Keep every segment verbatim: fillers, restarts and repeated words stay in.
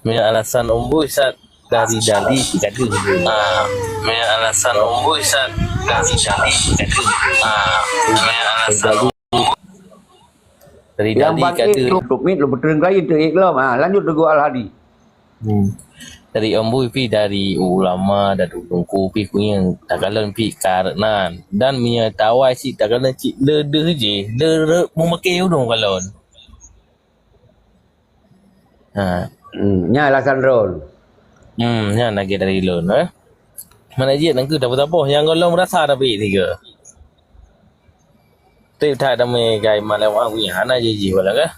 Meunyoe alasan Om Bui, Ustaz, dari-dari cit ka deuh. Ah, meunyoe alasan Om Bui, Ustaz, dari-dari cit ka deuh. Ah, meunyoe alasan Om Bui, dari-dari ka deuh. Nyang ban ék lôn peutrön laén teuék lom. Ah, lanjut Teungku Al-Hadi. Hmm. Dari Om Bui pih, dari ulama dan teungku pih kuyang takalon pih kareunan. Dan meunyoe tawai cit takalon cit le deuh jih, le, le meumaké udong kalon. Ha. Hmm, nyan alasan droen. Hmm, nyan lagèe dari lôn, eh. Mana jeuet nangkeuh taboh-taboh nyang gohlom rasa tapi tiga. Trép that damé gai malém aku nyan hana jih-jih wala kah.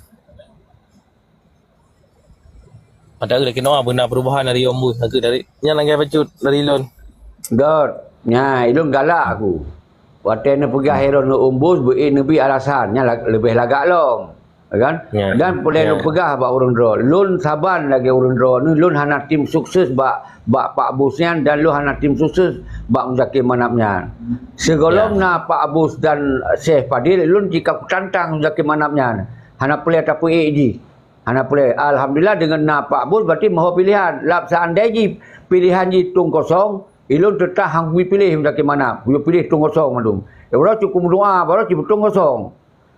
Padahal lagèe noe beuna perubahan dari Om Bui, nangkeuh dari nyan lagèe bacut dari lôn. Dot, nya ilôn galak aku. Watèe neupeugah Heron ngon Om Bui beu-, neubi alasan, nyan la-, leubeh lagak lom. Kan? Ya. Dan peue lôn peugah bak ureueng droe, lôn saban lagèe ureueng droe nyoe, lôn hana tim sukses bak, bak Pak Bus nyan dan lôn hana tim sukses bak Muzakir Manaf nyan. Sigohlom na Pak Bus dan Syekh Fadil, lôn jika kutantang Muzakir Manaf nyan. Hana peureulèe tapeuék jih. Hana peureulèe. Alhamdulillah, deungon na Pak Bus, berarti meuho piléhan. Lam seandai jih piléhan jih tueng kosong, ilôn teutap han kupiléh Muzakir Manaf. Kupiléh tueng kosong mandum. Uroe cukôp meudoa, baru cit tueng kosong.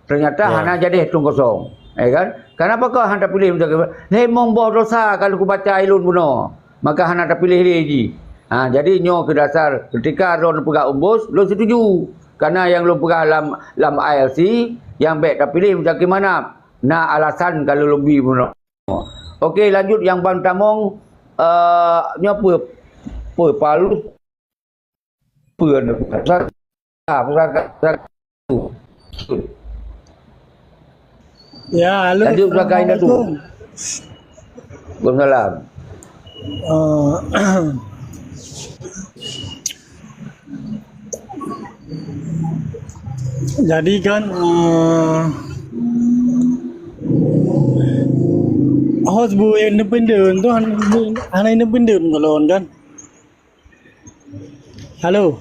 Teunyata hana jadi tueng kosong. Eh kan? Kenapa kau hana piléh Muzakir Manaf? Limong boh dosa ka lheueh kubaca ilôn bunoe. Maka hana tapiléh lé jih. Ha, jadi nyoe keu dasar ketika droen peugah Om Bus, lôn setuju. Karena nyang lôn peugah lam, lam I L C, nyang bèk tapiléh Muzakir Manaf. Na alasan ka lôn bi bunoe. Oke, lanjut nyang ban tamong, eh, nyoe peue, peue Paulus, peue pusaka, pusaka, pusaka. Ya, halo. Lanjut pusaka Indatu. Assalamualaikum. Waalaikumsalam. Eh, Jadi kan, eh, host bu independen tu han-, hana independen kalon kan. Halo.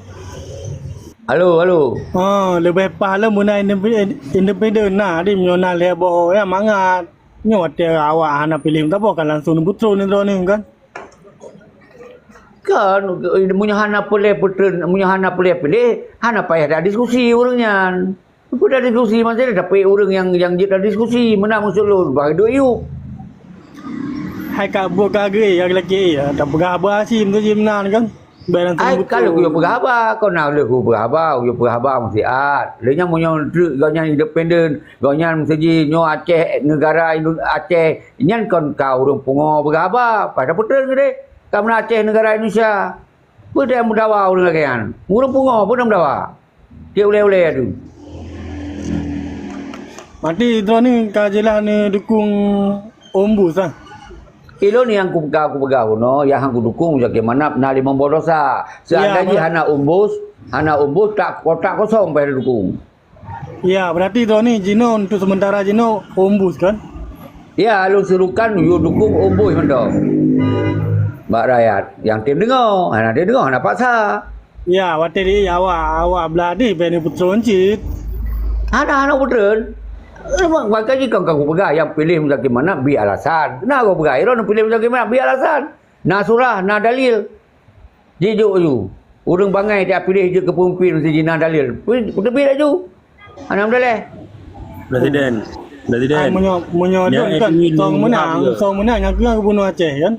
Halo, halo. Ha, leubeh paih lom meunan independen, independen na, di meunyoe na lhèe boh ya mangat. Nyoe watèe awak hana piléh meusaboh kan langsung neubeutrôn droeneuh kan. Kan, meunyoe hana peureulèe peutrön, meunyoe hana peureulèe piléh, hana payah tadiskusi ureueng nyan. Peue tadiskusi, maksudnya dapet ureueng nyang, nyang jeuet tadiskusi, meunan maksud lôn, bah duek yub. Hai ka buet ka geuh, ka geulakèe, ya, tapeugah haba asim tu jih meunan kan. Ai, kalau kuyue peugah haba, kon na lheueh kuyue peugah haba, kuyue peugah haba meusiat. Lheueh nyan meunyoe treuk gobnyan independen, gobnyan meusaji nyoe Aceh, negara Indo-, Aceh, nyan kon ka ureueng pungo peugah haba, pada peutrön keudeh. Ka meunan Aceh negara Indonesia. Peue teuh meudawa ureueng lagèe nyan? Ureueng pungo peue na meudawa? Tiep ulèe-ulèe tu. Berarti droeneuh ka jeulaih neudukung Om Bus, ah? Ilôn nyang kupeugah, kupeugah bunoe, nyang han kudukung Muzakir Manaf na limong boh dosa. Seandai jih hana Om Bus, hana Om Bus, tak, kotak kosong payah dukung. Ya, berarti droeneuh jinoe untuk sementara jinoe Om Bus kan? Ya, lôn serukan yue dukung Om Bus mantong. Bak rakyat nyang tem deungoe, hana tem deungoe, hana paksa. Ya, watèe di awak, awak blah deh bèk neupeutrön cit. Hana, hana peutrön. Maka jih kon ka kupeugah nyang piléh Muzakir Manaf bi alasan. Na kupeugah, droeneuh piléh Muzakir Manaf bi alasan. Na surah, na dalil. Jijok ju. Ureueng bangai tiep piléh jeuet keu peumimpin meusti jih na dalil. Peuteubiet laju. Hana meudaleh. Presiden. Presiden. Ai, meunyoe, meunyoe dia kan, song meunang, song meunang nyang keu gubunur Aceh kan?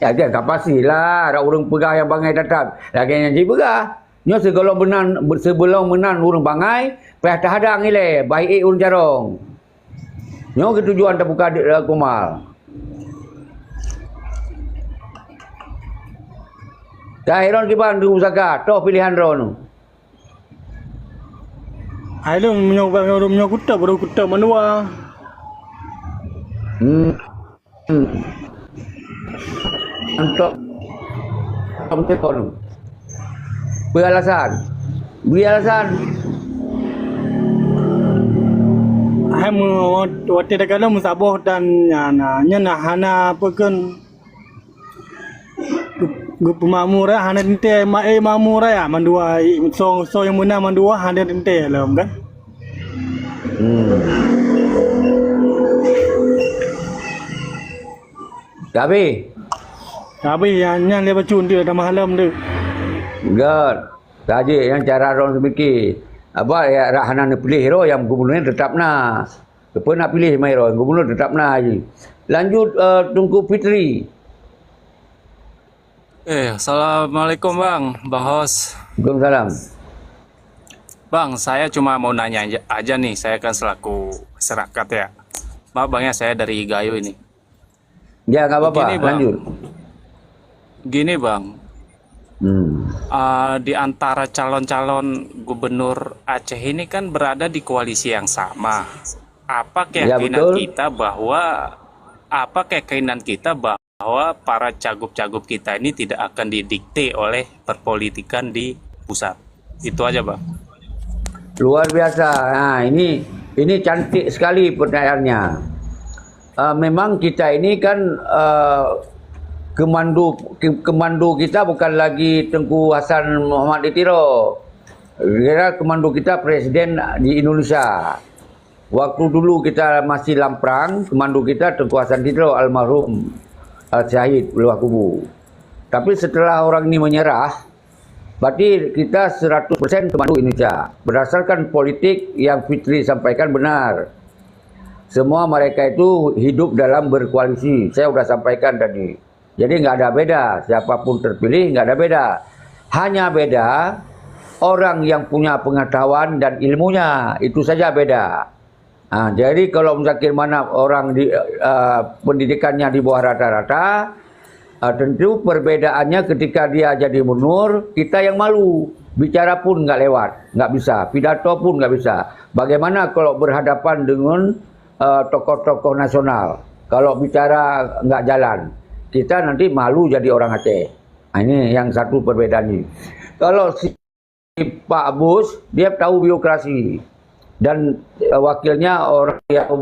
Ya, kan, ka pastilah, ada ureueng peugah nyang bangai tatap. Lagèe nyang jipeugah. Nyoe sigohlom meunan, sigohlom meunan ureueng bangai, payah tahadang ilèe, bah ék ureueng carông. Nyoe keuh tujuan tabuka di, eh, Kumal. Ka Heron kiban di pusaka, toh piléhan droeneuh. Hai lôn meunyoe, meunyoe kutem, baru kutem mandua. Hmm. Hmm. Antok. Kamu telepon. Beri alasan. Beri alasan. Hai meu-, watèe takalon meusaboh dan nyan, nyan hana peukon. Geupeumakmu raya hana teuntèe, ma-, eh, makmu raya mandua, eh, soe, soe nyang meunang mandua hana teuntèe lom kan? Hmm. Ka habéh? Ka habéh, nyan, nyan lé bacut deuek, tamah lom deuek. Göt. Saja nyang cara droe seumike. Apa ya, rak hana neupiléh droe, nyang gubernur teutap na. Keupeue nak piléh mai droe, gubernur teutap na jih. Lanjut, eh, Teungku Fitri. Eh, assalamualaikum, Bang. Bang Hos. Waalaikumsalam. Bang, saya cuma mau nanya aja, aja nih, saya kan selaku masyarakat ya. Maaf, Bang, ya, saya dari Gayo ini. Ya, nggak apa-apa, Begini, Bang. Lanjut. Gini, Bang. Hmm. Ah, di antara calon-calon gubernur Aceh ini kan berada di koalisi yang sama. Apa Ya, keyakinan betul. kita bahwa, apa keyakinan kita bahwa para cagup-cagup kita ini tidak akan didikte oleh perpolitikan di pusat? Itu aja, Bang. Luar biasa. Ha, ini, ini cantik sekali pertanyaannya. Ah, memang kita ini kan, ah, kemandu, ke-, kemandu kita bukan lagi Teungku Hasan Muhammad di Tiro. Kira kemandu kita presiden di Indonesia. Waktu dulu kita masih lam perang, kemandu kita Teungku Hasan di Tiro almarhum, ah, syahid leubah kubu. Tapi setelah orang ini menyerah, berarti kita seratus persen kemandu Indonesia. Berdasarkan politik yang Fitri sampaikan benar. Semua mereka itu hidup dalam berkoalisi. Saya sudah sampaikan tadi. Jadi nggak ada beda. Siapapun terpilih nggak ada beda. Hanya beda orang yang punya pengetahuan dan ilmunya. Itu saja beda. Ha, jadi kalau Muzakir Manaf orang di, eh, pendidikannya di bawah rata-rata, eh, tentu perbedaannya ketika dia jadi gubernur, kita yang malu. Bicara pun nggak lewat, nggak bisa. Pidato pun nggak bisa. Bagaimana kalau berhadapan dengan, eh, tokoh-tokoh nasional? Kalau bicara nggak jalan, kita nanti malu jadi orang Aceh. Ha, ini yang satu perbedaan ini. Kalau si Pak Bus, dia tahu birokrasi. Dan, eh, wakilnya orang yang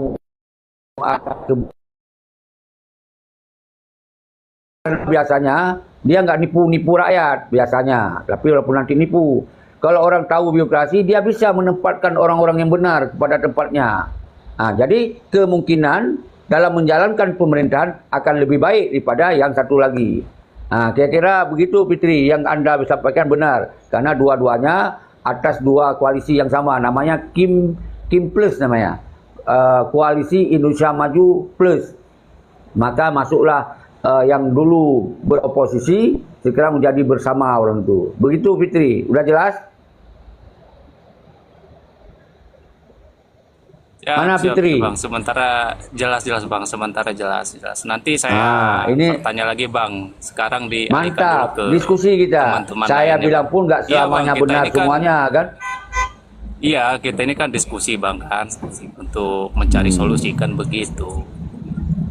biasanya dia nggak nipu-nipu rakyat biasanya, tapi walaupun nanti nipu. Kalau orang tahu birokrasi, dia bisa menempatkan orang-orang yang benar kepada tempatnya. Ha, jadi kemungkinan dalam menjalankan pemerintahan akan lebih baik daripada yang satu lagi. Ha, kira-kira begitu, Fitri, yang anda sampaikan benar. Karena dua-duanya atas dua koalisi yang sama, namanya Kim, Kim Plus namanya. Eh, Koalisi Indonesia Maju Plus. Maka masuklah, eh, yang dulu beroposisi, sekarang menjadi bersama orang tu. Begitu, Fitri. Udah jelas? Ya, Mana siap, Fitri? Bang. Sementara jelas, jelas, Bang. Sementara jelas, jelas. Nanti saya Ah, ini bertanya lagi, Bang. Sekarang dialihkan Mantap, dulu ke diskusi kita. teman-teman Saya lainnya, bilang Bang. pun nggak Iya, Bang, selamanya kita benar ini kan semuanya, kan? Iya, kita ini kan diskusi, Bang, kan, untuk mencari Hmm. solusi, kan begitu.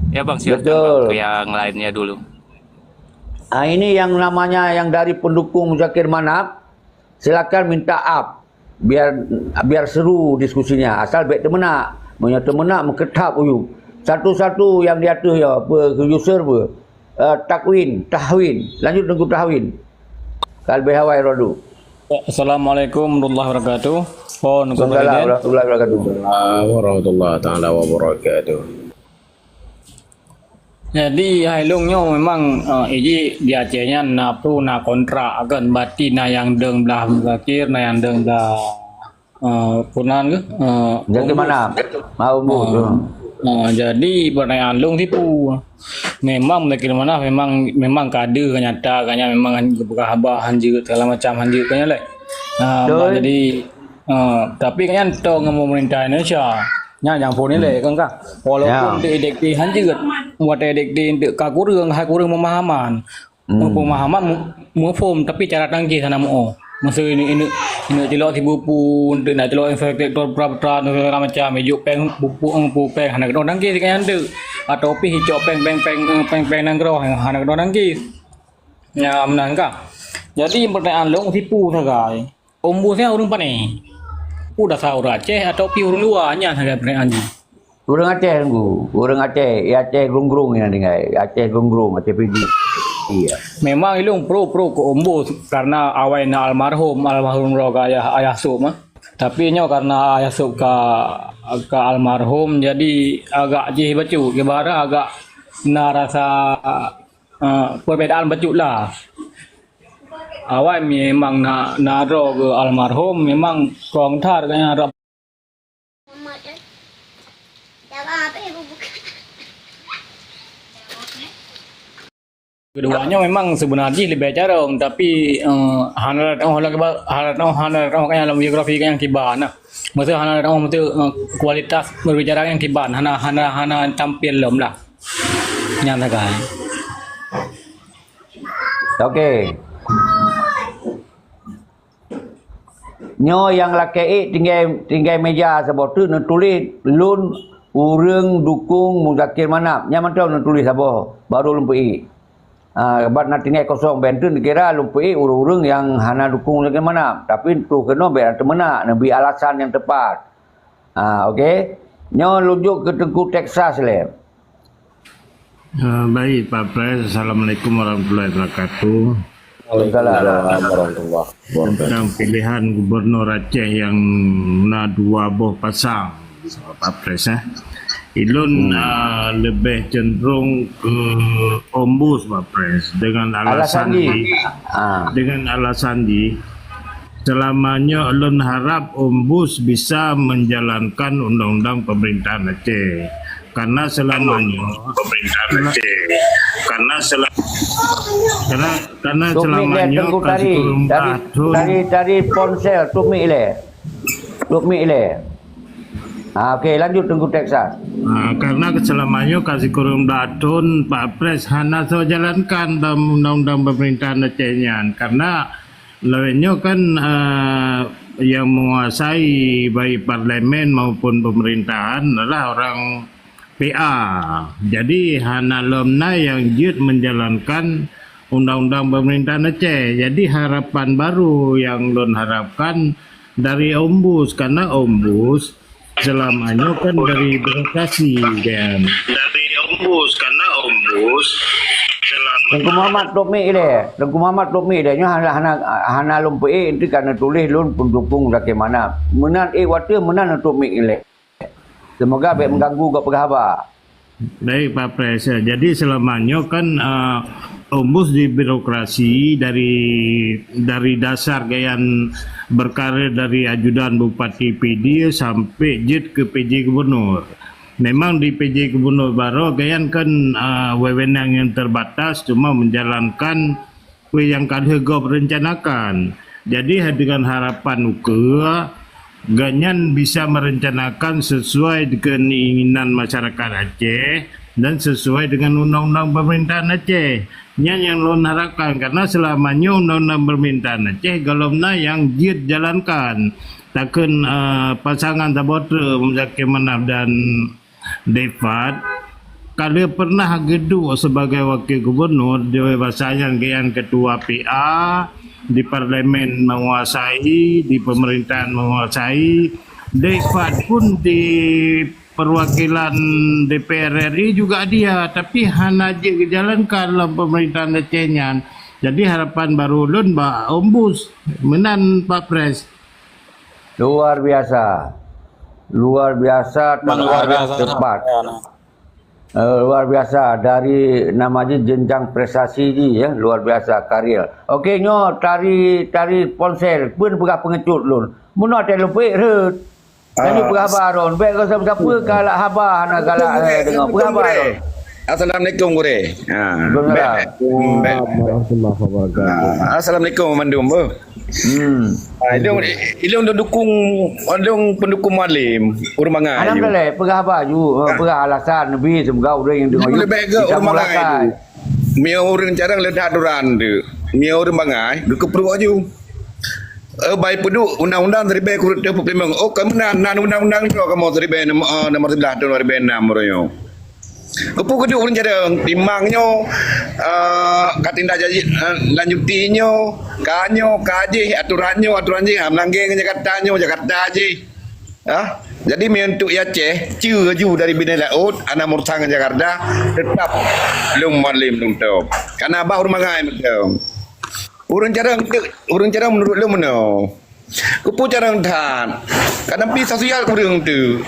Ya, Bang, silakan, Betul. Bang, ke yang lainnya dulu. Ah, ini yang namanya yang dari pendukung Muzakir Manaf, silakan minta up. Biar, biar seru diskusinya. Asal bèk teumeunak. Meunyoe teumeunak, meukeutap uyueb. Satu-satu yang di ateueh ya, apa, ke user apa? Eh, Takwin, Tahwin. Lanjut Teungku Tahwin. Kalbeh awai rodu. Assalamualaikum warahmatullahi wabarakatuh. Phon Teungku Waalaikumsalam Presiden. warahmatullahi wabarakatuh. Warahmatullahi taala wabarakatuh. Jadi, hai lôn nyoe memang, eh, iji di Aceh nyan na pro na kontra kan. Berarti na nyang deueng blah Muzakir, na nyang deueng blah, eh, Punan ke? Eh, Muzakir Umbus. Manaf. Ah, Umbus. Ah, ah, jadi pertanyaan lôn sipu. Memang Muzakir Manaf memang, memang kade ka nyata, ka nyan memang geupeugah haba hanjeuet, segala macam hanjeuet ka nyan lé. Ah, Betul. jadi, ah, tapi ka nyan toe ngon pemerintah Indonesia. Nyan nyang phon ilée kan ka. Walaupun Ya. dek-dek hanjeuet, watée dek-dek ka kureueng, hai kureueng pemahaman. Hmm. Pemahaman mu-, muphom, tapi cara tangkis hana muoh. Masa ini, ini, ini cilok si bupu, untuk nak cilok infektor putra-putra, segala macam, ijuk peng, bupu, eh, bupu peng, hana keunong tangkis kan tu. Atau pih icok peng, peng, peng, eh, peng, peng nanggroe, hana keunong tangkis. Ya, meunan ka. Jadi, pertanyaan lôn sipu sagai. Umbus nyan ureuëng pane? Peue dasar ureuëng Aceh atau pih ureuëng luwa nyan sagai pertanyaan jih. Ureuëng Aceh Teungku, ureuëng Aceh, ya Aceh Grung-Grung nyang tinggai, Aceh Grung-Grung, Aceh Pidie. Iya. Memang ilôn pro-pro keu Umbus karena awai na almarhum, almarhum droe ka ayah, ayah sôb mah. Tapi nyoe karena ayah sôb ka, ka almarhum jadi agak jih bacut, ibarat agak Na rasa, eh, perbedaan bacut lah. Awai memang na, na droe keu almarhum, memang kong that kayang rab Keduanya memang sebenar jih leubeh carông, tapi, eh, hana teu'oh lagèe ba-, hana teu'oh, hana teu'oh kayang lam biografi kayang kiban nah. Maksud hana teu'oh, maksud, eh, kualitas berbicara kayang kiban, hana, hana, hana tampil lom lah. Nyan sagai. Oke. Nyoe nyang lakèe ék tinggai, tinggai meja saboh teuk neutuléh, "Lôn ureueng dukung Muzakir Manaf." Nyan mantong neutuléh saboh, baru lôn peuék. Ah, ban na tinggai kosong, ban teuk neukira lôn peuék ureueng-ureueng nyang hana dukung Muzakir Manaf. Tapi troh keunoe bèk na teumeunak, neubri alasan nyang teupat. Ah, oke. Nyoe lôn jok keu Teungku Texas lé. Eh, baik, Pak Pres. Assalamualaikum warahmatullahi wabarakatuh. Waalaikumsalam warahmatullahi wabarakatuh. Tentang pilihan gubernur Aceh yang na dua boh pasang, Pak Pres, eh. Ilôn, Hmm. ah, lebih cenderung ke Ombus, Pak Pres, dengan alasan Alasan di, di? Ah. dengan alasan di, selama nyoe lôn harap Ombus bisa menjalankan undang-undang pemerintahan Aceh. Karena selama nyoe, pemerintahan Aceh. Karena sel-, karena, karena Tutup mic selama lé, nyoe Teungku kasih Tari. Kurang Tari, tahun. Tari, Tari ponsel, tutup mic lé. Tutup mic lé. Ah, oke, lanjut Teungku Texas. Ah, karena selama nyoe kasih kurang dua tahun Pak Pres hana soe jalankan dalam undang-undang pemerintahan Aceh nyan. Karena lawét nyoe kan, ah, yang menguasai baik parlemen maupun pemerintahan adalah orang P A. Jadi hana lom na yang jeuet menjalankan undang-undang pemerintahan Aceh. Jadi harapan baru yang lôn harapkan dari Ombus, karena Ombus selama nyoe kan dari birokrasi kan. Dari Ombus, karena Ombus selama Teungku Muhammad tutup mic lé. Teungku Muhammad tutup mic lé. Nyoe hana, hana, hana lôn peuék, enti ka neutuléh lôn pendukung Muzakir Manaf. Meunan ék watèe meunan tutup mic lé. Semoga bèk mengganggu gop peugah haba. Baik, Pak Pres. Jadi selama nyoe kan, eh, Ombus di birokrasi dari, dari dasar gobnyan berkarir dari ajudan bupati P D sampai jeuet ke P J gubernur. Memang di P J gubernur baroe gobnyan kan, eh, wewenang yang terbatas cuma menjalankan peue nyang ka lheueh gob rencanakan. Jadi, dengan harapan ukeue, gobnyan bisa merencanakan sesuai dengan keinginan masyarakat Aceh dan sesuai dengan undang-undang pemerintahan Aceh. Nyan nyang lôn harapkan, karena selama nyoe undang-undang pemerintahan Aceh gohlom na nyang jeuet jalankan. Takheun, eh, pasangan saboh treuk Muzakir Manaf dan Dek Fad, ka lheueh pernah geuduek sebagai wakil gubernur, di masa nyan gobnyan ketua P A, di parlemen menguasai, di pemerintahan menguasai. Dek Fad pun di perwakilan D P R R I juga dia, tapi hana jeuet geujalankan lam pemerintahan Aceh nyan. Jadi harapan baru lôn bak Ombus, meunan Pak Pres. Luar biasa. Luar biasa, Memang luar terarah biasa. tepat. Ya, nah. Eh, luar biasa dari nama jih jenjang prestasi jih, ya, luar biasa karir. Oke, nyoe tari, tari ponsel pun peugah pengecut lôn. Meunoe teh lupik rhet. Tadi Ah. peugah haba Ron. Baik kau siapa-siapa galak haba hana galak, eh, dengar. Peugah haba Ron. Assalamualaikum, Gurèe. Ha, Waalaikumsalam. Bèk. Hmm, bèk. Warahmatullahi wabarakatuh. Ha, assalamualaikum, mandum, beuh. Hmm. Ha, ilôn, ilôn dukung, ilôn pendukung Mualem, ureueng bangai. Alhamdulillah, peugah haba ju, ha, peugah alasan, Nabi, semoga ureueng nyang deungoe. Leubeh gèt ureueng bangai ju. Meunyoe ureueng carông le that aturan tu. Meunyoe ureueng bangai, geukeuprok ju. Eh, bai peuduek undang-undang siribèe kureueng teupeuh peulimong. Oh, ka meunan, nan undang-undang droe kamoe siribèe nam-, eh, nomor siblaih tahun dua ribu enam uroe nyoe. Keupeue keuduek ureueng carông, timbang nyoe, eh, ka tindak jadi, eh, lanjuti nyoe, ka nyoe, ka jih, aturan nyoe, aturan jih, ha, meulangge ngon Jakarta nyoe, Jakarta jih. Ha? Jadi, meunyoe untuk i Aceh, ceue laju dari binéh laôt, hana meurusan ngon Jakarta, teutap lôn Mualem lôn tôb. Kana bah ureueng bangai meuteung. Ureueng carông, ureueng carông meunurot lôn meunoe. Keupeue carông that? Ka neupie sosial keu ureuëng tu.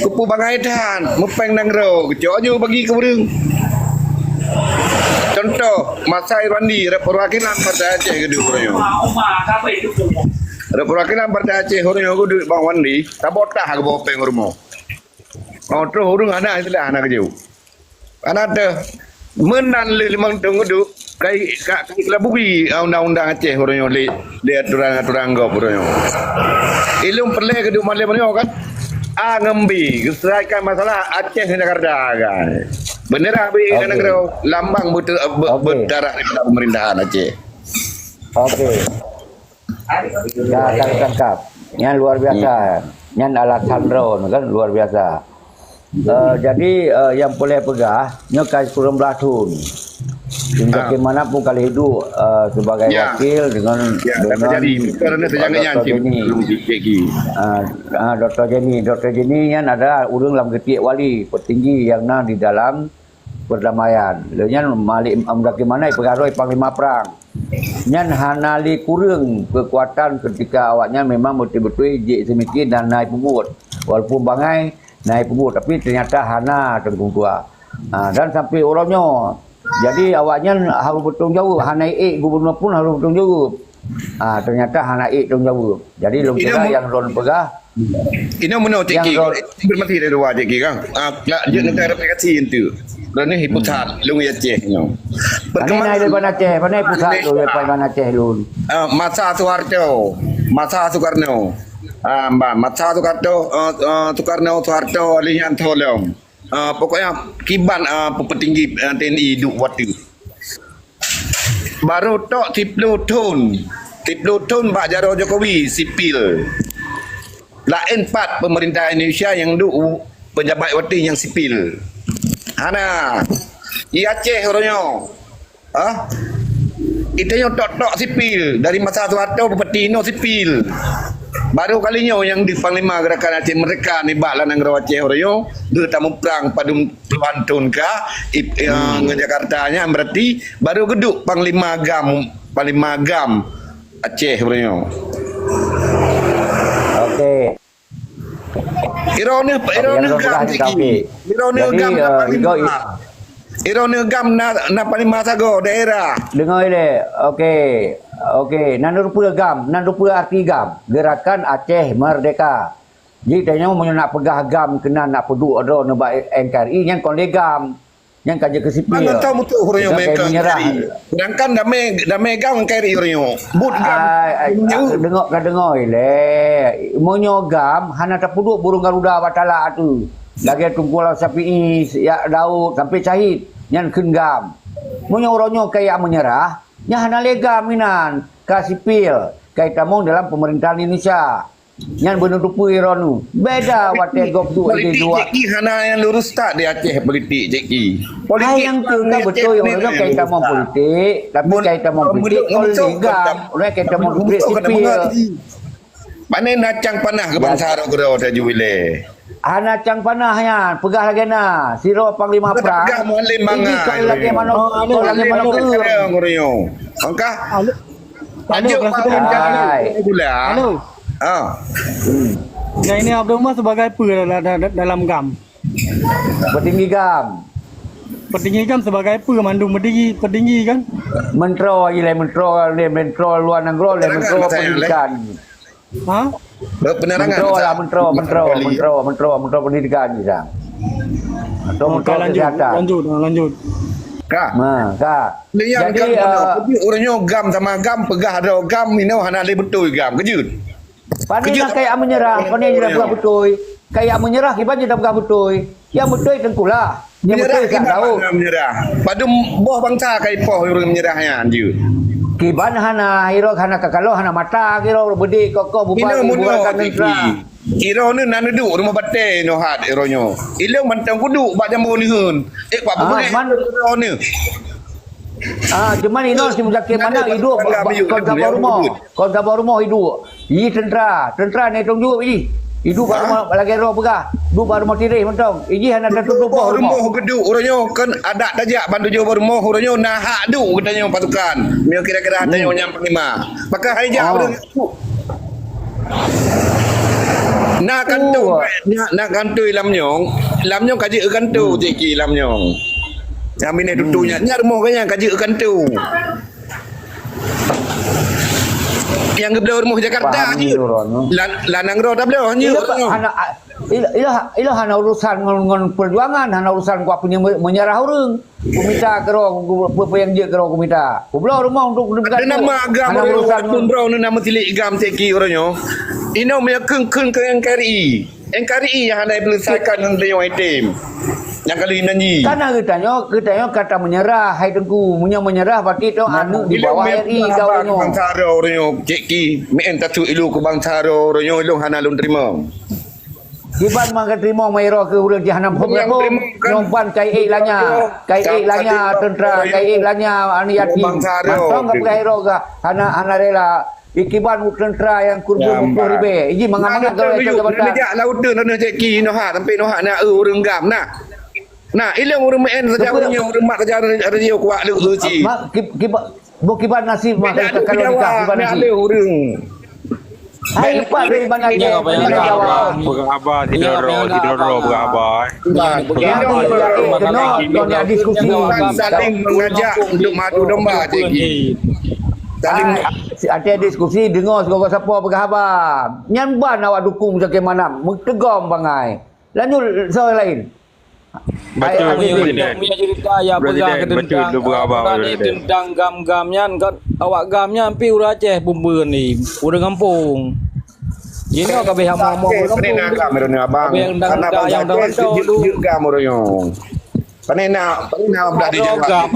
Keupeue bangai that? Meupéng nanggroe, geucok ju bagi keu ureuëng. Contoh, masa Irwandi, rot peurwakilan Partai Aceh geuduek uroe nyoe. Rot peurwakilan Partai Aceh uroe nyoe geuduek bak Wandi, saboh tah geuboh péng u rumoh. Oh, troh ureuëng hana istilah hana geujok. Hana teuh. Meunan lé limong thon geuduek, kai ka, ka labui undang-undang Aceh uroe nyoe lé, lé aturan-aturan gob uroe nyoe. Ilôn peureulée geuduek malam uroe nyoe kan. A ngon B, geuseuraikan masalah Aceh ngon Jakarta kan. Beunderah bri Okey. nanggroe, lambang beute-, be-, Okey. berdarah daripada pemerintahan Aceh. Okey. Dah tangkap. Nyan luar biasa. Hmm. Nyan alasan droe kan luar biasa. Eh, jadi, eh, nyang peureulée peugah, nyoe ka sikureueng blaih thon. Ah. Bagaimanapun ka lheueh duek, eh, sebagai Ya. wakil dengan, Ya, dengan, terjadi. Kerana terjadi eh, Doktor nyan Jenny. Belum di-, di-, Ah, ah, Doktor Jenny. Doktor Jenny nyan adalah ureuëng lam geutiek wali, petinggi nyang na di dalam perdamaian. Lheueh nyan Malik Muzakir Manaf peugah droe panglima prang. Nyan hana lé kureueng keukuatan ketika awaknyan memang beutôi-beutôi jeuet seumiké dan na ipeubuet. Walaupun bangai, na ipeubuet, tapi ternyata hana Teungku Tua. Ha, dan sampai uroe nyoe. Jadi awaknyan harôh beutanggung jaweueb, hana ék gubunur pun harôh beutanggung jaweueb. Ha, ternyata hana ék tanggung jaweueb. Jadi lôn Inoe kira mu- nyang lôn peugah, Inoe meunoe Cik Nyang Ki, lôn informasi dari luar Cik Ki kan. Ah, nak jeuet Hmm. ngeutang replikasi entu. Kerana hi pusat, Hmm. lôn ya Aceh nyoe. Mana Perkembangan naik daripada Aceh, mana pusat Aceh. Lôn daripada Aceh lôn. Ah, masa Soeharto, masa Soekarno. Ah, mbak, masa Soeharto, ah, ah, Soekarno, Soeharto, Alihan Tholom. Ah, pokoknya kiban, ah, petinggi, ah, T N I duek watèe. Baru tok siplôh thon. Siplôh thon bak jaroe Jokowi sipil. Laén pat pemerintah Indonesia nyang duek pejabat watèe nyang sipil. Hana. Di Aceh uroe nyoe. Ha? Di tanyoe tok-tok sipil. Dari masa Soeharto bupati inoe sipil. Baru kali nyoe nyang di Panglima Gerakan Aceh Merdeka nibak lam nanggroe Aceh uroe nyoe. Geuh tamuprang padum puluhan thon ka, ip-, eh, Hmm. ngon Jakarta nyan berarti baru geuduek Panglima GAM, Panglima GAM Aceh uroe nyoe. Okey. Iroh neuh, Tapi iroh yang neuh GAM Tuhan Cik Ki. Taufik. Iroh neuh Jadi, GAM na eh, Panglima. Igo i- Iroh neuh GAM na, na Panglima sagoe daerah. Dengoe lé. Okey. Okey, nan rupa GAM, nan rupa arti GAM. Gerakan Aceh Merdeka. Jadi tanyoe meunyoe nak peugah GAM keunan nak peuduek droe nibak N K R I, nyan kon lé GAM. Nyan ka jeuet keu sipil. Mana tahu betul orang yang Nyan main kaya menyerah. N K R I. Sedangkan damai, damai GAM N K R I orang yang. But GAM Ai, ai, punya. Deungoe ka deungoe lé. Meunyoe GAM hana tapeuduek burung garuda bak talak tu. Lagèe Teungku Syafi'i, Yak Daud sampai syahid. Nyan kheun GAM. Meunyoe uroe nyoe kaya menyerah, nyan hana lé GAM inan. Ka sipil, ka itamong dalam pemerintahan Indonesia. Nyan beuneuteupeu droeneuh. Beda watèe gob duek Politik dua. Cik Ki hana nyang lurus that di Aceh politik Cik Ki. Politik Hai nyang tu ka beutôi, orang nyang kaitan politik, tapi kaitan politik, politik GAM, orang kaitan politik sipil. Pane na cang panah keu bansa droe keudroe taju ilèe. Hana cang panah nyan, peugah lagèe na, sidroe panglima perang. Peugah mualim mangat. Ini kau lagèe manok, kau lagèe manok. Angka. Halo. Halo, Rasul Khan. Hai. Halo. Ah. Hmm. Nah, ini Abdul Umar sebagai apa dalam, dalam, dalam GAM? Petinggi GAM. Petinggi GAM sebagai apa? Mandum petinggi, petinggi kan? Menteri, ilai menteri, ilai menteri luar negeri, ilai menteri pendidikan. Ha? Penerangan. Menteri lah, menteri, menteri, menteri, menteri, menteri pendidikan ni dah. Menteri, menteri kesihatan. Lanjut, lanjut. Ka. Ha, ka. Jadi, uh, orang nyoe GAM sama GAM, peugah ada GAM, inoe hana lé beutôi GAM. Kejut. Pane na kaya menyerah, pane na peugah beutôi. Kaya menyerah, kiban jeuet peugah beutôi. Yang beutôi tengkulah. Yang beutôi kat laut. Menyerah. Padum boh bangsa kai poh ureuëng menyerah nyan jeuet. Kiban hana, irok hana kakalo, hana mata, kiro beudé kokoh bubar, bubarkan tentera. Iro ni nan duduk rumah batèe noh hat iro nyoe. Ilong mantong kuduk bak jambo nihun. Eh, bak bubuleh iro ni. Ah, cuman inoe si Muzakir Manaf iduek kon saboh rumoh. Kon saboh rumoh iduek. Iji tentera, tentera ni tong jaweueb iji. Iduek bak rumoh lagèe roh peugah. Duek bak rumoh tireh mantong. Iji hana tatutup boh rumoh. Rumoh geuduk ureueng nyoe kon adak tajak ban tujoh boh rumoh ureueng nyoe na hak duek geutanyoe pasukan. Meunyoe kira-kira tanyoe nyang panglima. Pakon hai jak ureueng. Na kantô, na, na kantô lam nyoe. Lam nyoe ka jeuet kantô, hmm, Cik Ki, lam nyoe. Nyang binéh tutu nyan, nyan rumoh gobnyan ka jeuet kantô. Nyang geubloe rumoh Jakarta jeuet. Lam, lam nanggroe tabloe jeuet. Hana, ila, ila, ila hana urusan ngon, ngon perjuangan, hana urusan ku apa menyerah ureuëng. Kumita keudroe, ku, ku, peue nyang jeuet keudroe kumita. Kubloe rumoh untuk, untuk nama agam hana urusan ngon droe na meusilik gam Cik Ki uroe nyoe. Inoe meunyoe kheun-kheun keu N K R I. N K R I nyang hana beuleusaikan ngon deunyoe item. Nyang kali nan ji. Kana geutanyoe, geutanyoe kata menyerah, hai Teungku. Meunyoe menyerah, berarti tu aneuk di bawah R I kau nyoe. Bansa droe nyoe, Cik Ki. Meu'en tatu ilu ku bansa droe nyoe, ilong hana lôn terima. Kiban maka teurimong meuro keu ureuëng jih hana phon. Nyang teurimong kan nyong ban kai ék lanya, kai ék lanya teuntara, kai ék lanya aneuk yatim. Mantong ka peugah iro gah hana, hana rela. Ikiban u teuntara nyang kurban puluh ribèe. Iji mangat-mangat gawe teuka bata. Nak jak laut tu, nak cek ki noh ha, sampai noh ha nak eu ureuëng gam nah. Nah, ilong ureuëng meu'en saja ureuëng nyoe, ureuëng mat saja radio kuat leuh ci. Kiban Boh kiban nasib mah kalau nikah kiban nasib. Ureuëng. Hai lepas dari mana dia? Peugah haba sidroe, sidroe peugah haba. Kena diskusi. Saling mengajak untuk madu domba je. Saling. Ada diskusi, dengar sigoe sapa peugah haba. Nyan ban awak dukung bagaimana? Meuteugom bangai. Lanjut soal lain. Betul, Presiden. Presiden, betul, lu berapa, Presiden? Tentang gam-gam nyan kan, awak gam nyan pi ureuëng Aceh bumbun ni, ureuëng gampông. Jinoe kabeh hama-hama ureuëng gampông. Karena bangsa Aceh jeuet gam ureuëng nyoe. Pane nak, pane nak dah dijawab.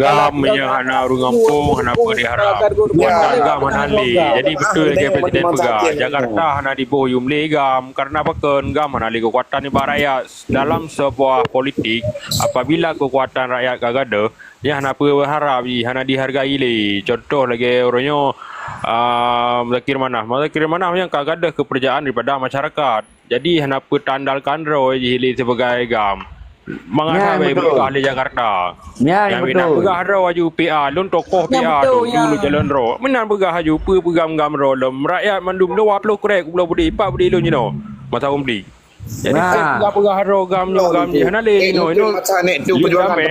Gam meunyoe hana ureuëng gampông, hana peue diharap. Kekuatan gam hana lé. Jadi betul lagèe Presiden peugah, Jakarta hana diboh yum lé gam. Karena pakon gam hana lé kekuatan nibak rakyat. Dalam sebuah politik, apabila kekuatan rakyat ka gadoh, nyan hana peue harab jih, hana dihargai lé. Contoh lagèe uroe nyoe, ah, Muzakir Manaf. Muzakir Manaf nyan ka gadoh keupeurcayaan daripada masyarakat. Jadi, hana peue taandalkan droe jih lé sibagai gam. Mangat hana beutôi. Ahli Jakarta. Nyang beutôi. Peugah droe aju P A, lôn tokoh P A tu, lôn calon droe. Meunan peugah aju peue peugam-gam droe lom. Rakyat mandum dua ploh krek, dua ploh budi, empat budi lôn jinoe. Masa umpli. Jadi, peugah-peugah droe gam nyoe gam jih hana lé inoe, inoe. Lheueh damé,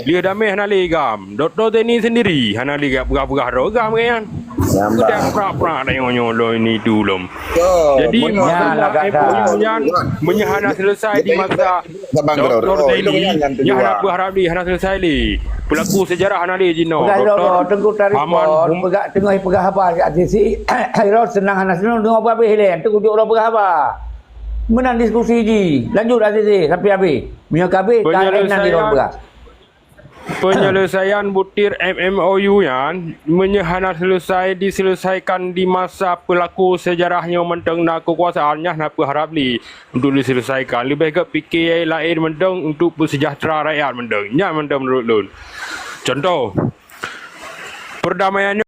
lheueh damé hana lé gam. Doktor Teni sendiri hana lé gam, peugah-peugah droe gam nyan. Udah prak-prak dah nyoe-nyoe lom ini tu lom. Jadi, masa M O U nyan meunyoe hana selesai di masa Doktor Teni, nyan hana peuharap lé, hana selesai lé. Pelaku sejarah hana lé jinoe. Doktor Haman Hum- peugah, teungoh peugah haba, senang hana senang, teungoh habéh lé, teungoh jok droe peugah haba. Meunan diskusi jih. Lanjut Azizi sampai habéh. Meunyoe ka habéh, ka N N di ruang peugah. Penyelesaian butir M O U nyan, meunyoe hana selesai diselesaikan di masa pelaku sejarah nyoe mantong na kekuasaan, nyan hana peuharap lé untuk diselesaikan. Leubeh gét pike laén mantong untuk peusejahtera rakyat mantong. Nyan mantong menurut lôn. Contoh, perdamaian